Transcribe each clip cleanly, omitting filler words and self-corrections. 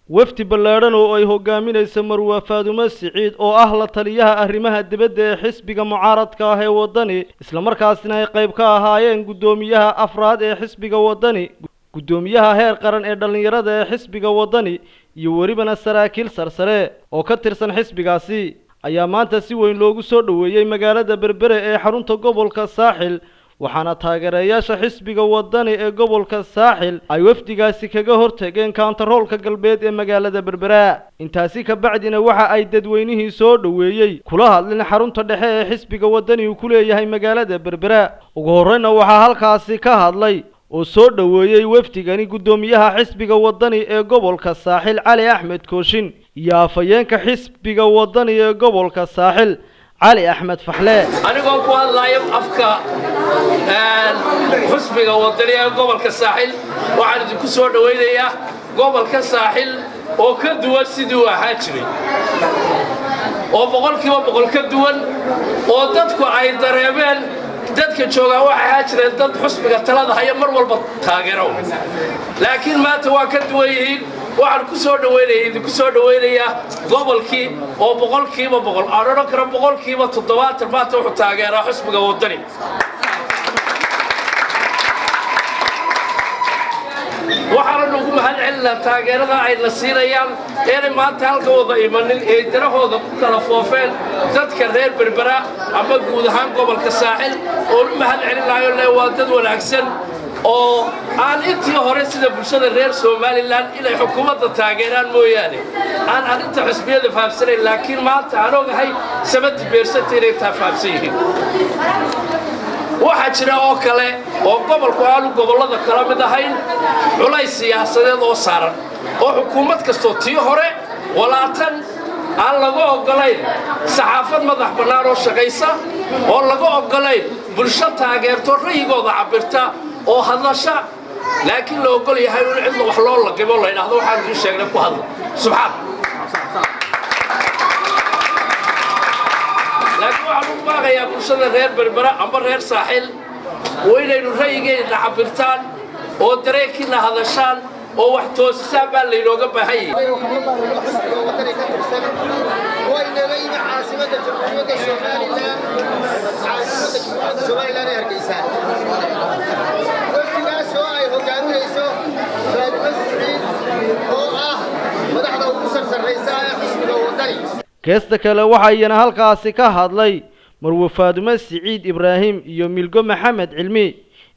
Wafdi ballaadhan oo ay hogaaminayso Marwa Faadumo Siciid oo ah la taliyaha arrimaha dibadda ee xisbiga mucaaradka ah ee Waddani, isla markaasina ay qayb ka ahaayeen guddoomiyaha afraad ee xisbiga Waddani, guddoomiyaha heer qaran ee dhalinyarada ee xisbiga Waddani iyo welibana saraakiil sarsare oo ka tirsan xisbigaasi, ayaa maanta si weyn loogu soo dhoweeyey magaalada Berbere ee xarunta gobolka Saaxil. Waxaana taageerayaasha xisbiga Waddani ee gobolka Saaxil ay wafdigaasi kaga hortageen kaantaroolka galbeed ee magaalada Berbera. Intaasi ka bacdina waxa ay dadweynihii soo dhoweeyey kula hadleen xarunta dhexe ee xisbiga Waddani uu ku leeyahay magaalada Berbera. Ugu horreyna waxaa halkaasi ka hadlay oo soo dhoweeyey wafdigani guddoomiyaha xisbiga Waddani ee gobolka Saaxil Cali Axmed Kooshin iyo afhayeenka xisbiga Waddani ee gobolka Saaxil Cali Axmed Faxle. Anigoo ku hadlayo afka xisbiga Waddani ee gobolka Saaxil, waxaan idinku soo dhowaynayaa gobolka Saaxil oo ka duwan sidii uu ahaa jiray, oo 100% ka duwan, oo dadku ay dareemeen. Dadka joogaa waxay ahaa jireen dad xusbiga talada haya mar walba taageero, laakiin maanta waa ka duwan yihiin. Waxaan ku soo dhaweynaya, idinku soo dhawaynayaa gobolkii oo 100%, aan odhan karo 70%, maanta wuxuu taageeraa xusbiga Waddani. Waxaana ugu mahad celinaa taageerada ay la siinayaan inay maanta halka wada imanin ee darahooda ku kala foofeen dadka reer Berbera ama guud ahaan gobolka Saaxil, oon u mahad celinayo le waa dad wanaagsan oo aan intii hore sida bulshada reer Somalilan inay xukuumadda taageeraan mooyaane aan arrinta xisbiyada fahamsanayn, laakiin maanta aan ogahay 70% inay taa fahamsan yihiin. Waxaa jira oo kale oo gobolku aanu gobollada kala mid ahayn culays siyaasadeed oo saaran, oo xukuumad kastoo tii hore walaatan aan laga oggolayn saxaafad madax bannaan oo shaqaysa, oo laga oggolayn bulsho taageerto ra'yigooda cabbirta oo hadlasha, laakiin la oggol yahay in cidla wax loo laqimo, la yidhaahdo waxaan idiin sheegnay ku hadla subxaan. Laakiin waxaan ugu baaqayaa bulshada reer Berbera amba reer Saaxil oo inaynu ra'yigeenna cabbirtaan oo dareenkiina hadashaan oo wax toosisaan baa laynooga baahan yahay. Xisbiga Waddani ka tirsan waynala yimi caasimadda Jamhuuriyadda Somalilan, caasimadda Jamhuuriyadda Somalilan ee Hargeysa. Wafdigaas oo ay hogaaminayso Faadumo Siciid oo ah madaxda ugu sarsarraysa ee xisbiga Waddani. Geesta kale waxaa iyana halkaasi ka hadlay Marwe Faadumo Siciid Ibraahim iyo Milgo Maxamed Cilmi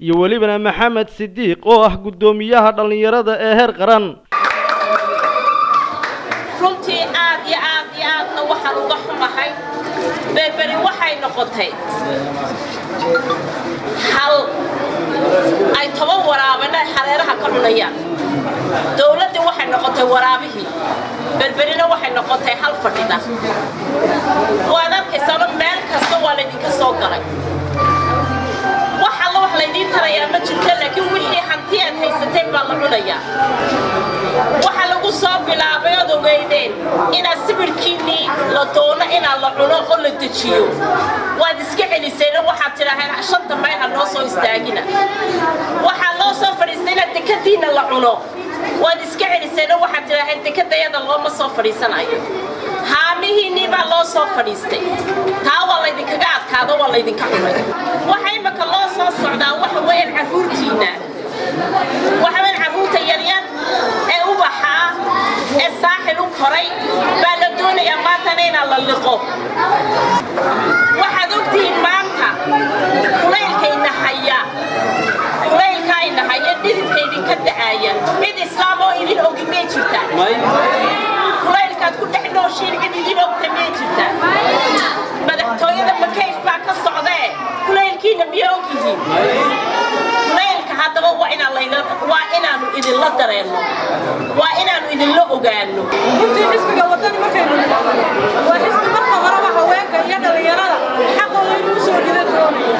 iyo welibana Maxamed Sidiiq oo ah guddoomiyaha dhallinyarada ee heer qaran. Runtii aad iyo aad iyo aadna waxaan uga xumahay, Berberi waxay noqotay hal ay 10 waraabana xareeraha ka cunayaan. Dowladdii waxay noqotay waraabihii, Berberina waxay noqotay hal fadhida. Waad arkaysaano meel kasta waa laydinka soo galay. Wax alla wax laydiin tarayaa ma jirto, laakiin wixii hanti aad haysateen baa la cunayaa. Waxa lagu soo bilaabay ood ogeydeen inaad sibirhkiinnii la doono inaad la cuno oo la dejiyo. Waad iska celiseen, waxaad tidhaaheen 5ta mayl ha noo soo istaagina. Waxaa loo soo fadhiistay inaad dekadiinna la cuno. Waad iska celiseen, waxaad tidhaaheen dekadayada looma soo fadhiisanayo. Haamihiinnii baa loo soo fadhiistay, taa waa laydinkaga adkaado, waa laydinka cunay. Waxa imika loo soo socdaa waxa weeyaan carruurtiinna, waxa weeyaan carruurta yaryar ee ubaxa ah ee Saaxil u koray baa la doonayaa maantana inaan la liqo. Waxaad ogtihiin maanta kulaylkayna haya, kulaylkaayna haya, dhididka idinka da'aaya, cid islaam oo idin ogi miyay jirtaa? Kulaylkaad ku dhex nooshiin cid idin ogta miyay jirtaa? Madaxtooyada makayf baa ka socdee, kulaylkiina miya og yihiin kulaylka? Haddaba waa inaan layla, waa inaanu idinla dareenno, waa inaanu idinla ogaano. Runtii xisbiga Waddani markaynu nidhaahno, waa xisbi marka horeba haweenka iyo dhallinyarada xaqooda inuu u soo rido doonayo.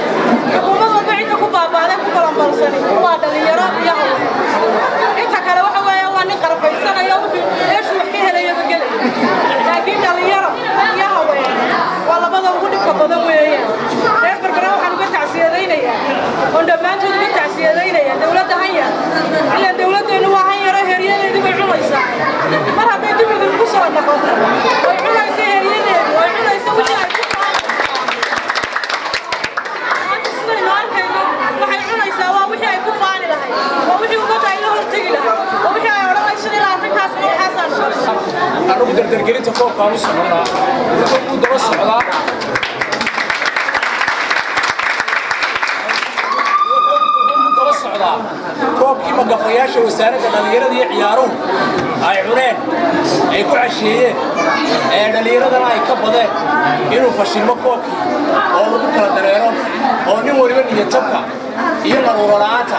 Xukuumad walba cidda ku baaba'day, ku balanbalsani waa dhallinyaro iyo haween. Inta kale waxa weeye waa nin qarafaysanaya, wuxuu meeshuu wax ka helayaba gelaya, laakiin dhallinyaro iyo haween waa labada ugu dhibka badan weeyaan. Reer Berbera waxaan uga tacsiyadaynayaa oon dhammaantood uga tacsiyadaynayaa dowladda hanyar, ilaan dowladdeennu waa hanyaro, heryadeedii bay cunaysaa mar. Dhiirigelinta koobkaan u soconnaa wuxuu daba socdaa, wuxuu daba socdaa koobkii magafayaasha wasaaradda dhallinyarada iyo ciyaaruhu ay cuneen, ay ku casheeyeen, ee dhallinyaradana ay ka badeen, inuu fashilmo koobkii oo lagu kala dareero oo nin waliba niyadjabka iyo naruuro la'aanta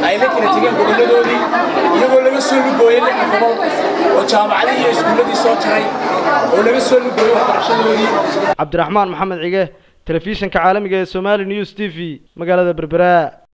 ay la kala tegeen gobolladoodii, iyagoo laga soo lugooyey 6 gobol oo jaamacadihii iyo iskuulladii soo jaray oo laga soo lugooyey waxbarashadoodii. Cabdiraxmaan Maxamed Cige, telefishinka caalamiga ee Somali News TV, magaalada Berbera.